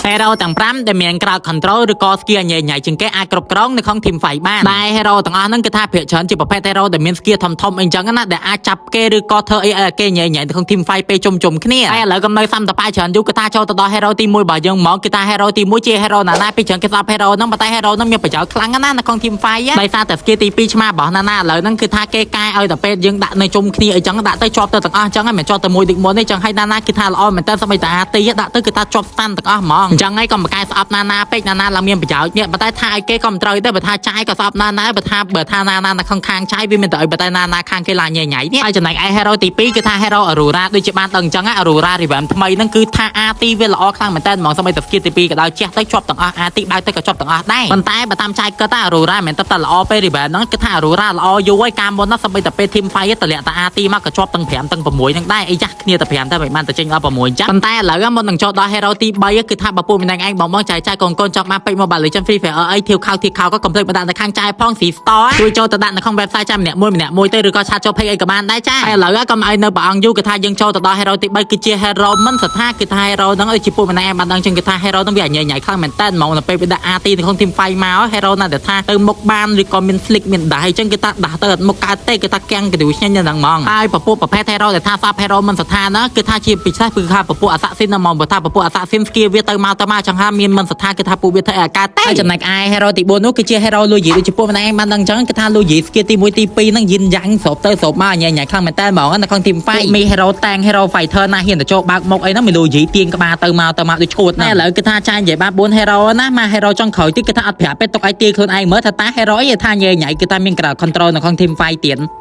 Hero ទាំង5ដែលមាន crowd control ឬក៏ skill ញ៉ៃញ៉ៃជាងគេអាចគ្រប់គ្រងនៅក្នុង team fight បានតែ hero ទាំងអស់ហ្នឹងគឺថាភាគច្រើនជាប្រភេទ hero ដែលមាន skill ធំធំអីចឹងណាដែលអាចចាប់គេឬក៏ធ្វើអីឲ្យគេញ៉ៃញ៉ៃនៅក្នុង team fight ពេលជុំជុំគ្នាហើយឥឡូវកំនៅសាំតប៉ាច្រើនយូរគឺថាចូលទៅដល់ hero ទី1របស់យើងហ្មងគឺថា hero ទី1ជា hero ណាណាពីច្រើនគេស្អប់ hero ហ្នឹងប៉ុន្តែ hero ហ្នឹងមានប្រយោជន៍ខ្លាំងណាស់នៅក្នុង team fight ដោយសារតែ skill ទី2ឆ្មារបស់ណាណាឥឡូវហ្នឹងគឺថាគេកែឲ្យតែពេលយើងដាក់នៅជុំគ្នាអីចឹងដាក់ទៅជាប់ទៅទាំងអស់អញ្ចឹងហើយមិនជាប់តែមួយដូចមុនទេចឹងហើយណាណាគឺថាល្អមែនតើសម្បីតែអាទីដាក់ទៅគឺថាជាប់ stun ទាំងអស់ហ្មងអញ្ចឹងហើយកុំបកកែស្អប់ណាណាពេកណាណាឡើងមានប្រយោជន៍នេះប៉ុន្តែថាឲ្យគេក៏មិនត្រូវដែរបើថាចាយក៏ស្អប់ណាណាបើថាបើថាណាណានៅខាងខាងចាយវាមានតែឲ្យបើតែណាណាខាងគេឡាញ៉ៃញ៉ៃនេះហើយចំណែកឯ hero ទី2គឺថា hero Aurora ដូចជាបានដឹងអញ្ចឹង Aurora revamp ថ្មីហ្នឹងគឺថា ulti វាល្អខ្លាំងមែនតើហ្មងសម្បីតែ skill ទី2ក៏ដោយជះទៅជាប់ទាំងអស់ ulti បើកទៅក៏ជាប់ទាំងអស់ដែរប៉ុន្តែបើតាមចាយគិត Aurora មិនមែនតែល្អពេល revamp ហ្នឹងគឺថា Aurora ល្អយូរហើយកាលមុនណាសម្បីតែពេល team fight តម្លាក់តែ ulti មកក៏ជាប់ទាំង5ទាំង6ហ្នឹងដែរអីយ៉ាស់គ្នាតែ5តែមិនបានតែចេញដល់6អញ្ចឹងប៉ុន្តែឥឡូវមុននឹងចូលដល់ hero ទី3គឺថាបើពូម្នាក់ឯងបងបងចាយចាយកូនកូនចង់បានពេជ្រ Mobile Legends Free Fire អីធៀវខោធៀវខោក៏កុំភ្លេចមកដាក់នៅខាងចាយផងស៊ី store ជួយចូលទៅដាក់នៅក្នុង website ចាំម្នាក់មួយម្នាក់មួយទៅឬក៏chat ចូល page អីក៏បានដែរចាហើយឥឡូវកុំឲ្យនៅព្រះអង្គយូរគឺថាយើងចូលទៅដល់ hero ទី3គឺជា hero មិនសថាគឺថា hero ហ្នឹងដូចជាពូម្នាក់ឯងបានដឹងចឹងគឺថា hero ហ្នឹងវាញ៉ៃញ៉ៃខ្លាំងមែនតើហ្មងនៅពេលវាដាក់ ulti នៅក្នុង team fight មក hero ណាដែលថាទៅមុខបានឬក៏មាន flick មានដៃចឹងគឺថាដាស់ទៅអត់មុខកើតទេគឺថាកាំងកឌូឆ្ញាញ់នៅហ្នឹងហ្មងហើយពពួកប្រភេទ hero ដែលថាស្អប់ hero មិនសថាណាគឺថាជាពិសេសគឺថាពពួក assassin ហ្នឹងហ្មងបើថាពពួក assassin skill វាទៅមកទៅមកចង់ថាមានមិនសថាគឺថាពួកវាធ្វើឲ្យកើតទេហើយចំណែកឯ hero ទី4នោះគឺជា hero Luo Yi ដូចជាពួកម្នាក់ឯងបានដឹងចឹងគឺថា Luo Yi skill ទី1ទី2ហ្នឹងយិនយ៉ាងស្របទៅស្របមកញ៉ៃញ៉ៃខ្លាំងមែនតើហ្មងនៅក្នុង team fight មាន hero តាំង hero fighter ណាហ៊ានទៅចូលបើកមុខអីហ្នឹងមាន Luo Yi ទាញក្បាលទៅមកទៅមកដូចឈួតណាឥឡូវគឺថាចាញ់និយាយបាន4 hero ណាមក hero ចុងក្រោយទៀតគឺថាអត់ប្រាប់ទេទុកឲ្យទាខ្លួនឯងមើលថាតា hero អីថាញ៉ៃញ៉ៃគឺថាមាន crowd control នៅក្នុង team fight ទៀត។